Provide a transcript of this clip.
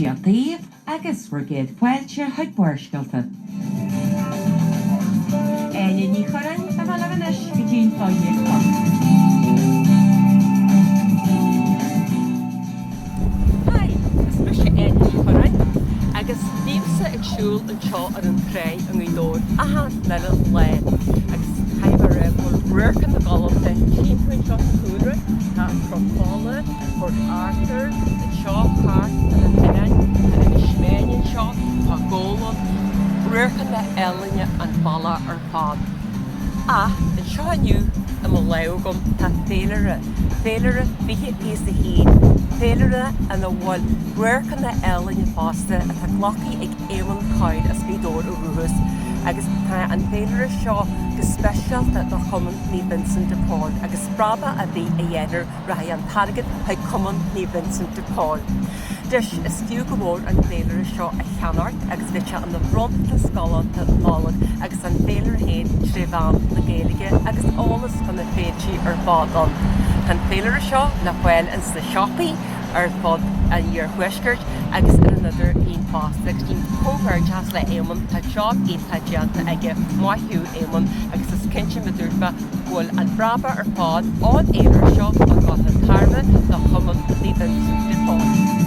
Dia daoibh agus bhur gcéad fáilte chuig Barrscéalta. Áine Ní Churráin a bheidh libh anois go dtí'n 12:30. Hi, is mise Áine Ní Churráin agus bímse ag siúl anseo ar an tráigh i nGaoth Dobhair achan uile lá agus caithfidh mé a rá go bhfuil radharcanna galánta timpeall anseo sa chúlra, tá Cnoc Fola, Port Arthur, anseo thart ar na hoileáin, tá Inis Meáin anseo, tá Gabhla, radharcanna álainne an bealach ar fad. Ach anseo inniu i mo lámh agam tá féilire, féilire 2021, féilire ina bhfuil radharcanna álainne fosta atá glactha ag Éamonn Coyle as Gaoth Dobhair ó dhúchas agus tá an féilire seo go speisialta do Chumann Naomh Vincent de Paul agus brabach ar bith a dhéanfar rachaidh an t-airgead chuig Cumann Naomh Vincent de Paul. Anois, is fiú go mór an féilire seo a cheannacht agus bheadh sé ina bhronntanas galánta Nollag agus an féilire féin tré mheán na Gaeilge agus eolas fá na féiltí ar fad ann. Tá an féilire seo le fáil ins na siopaí ar fud an iarthuaiscirt agus ar an idirlíon fosta agus guím comhghairdeachas le Éamonn, tá job iontach déanta aige, maith thú Éamonn agus is cinnte mar a dúirt mé go bhfuil an brabach ar fad ón fhéilire seo ag dul chun tairbhe do Chumann Naomh Vincent de Paul.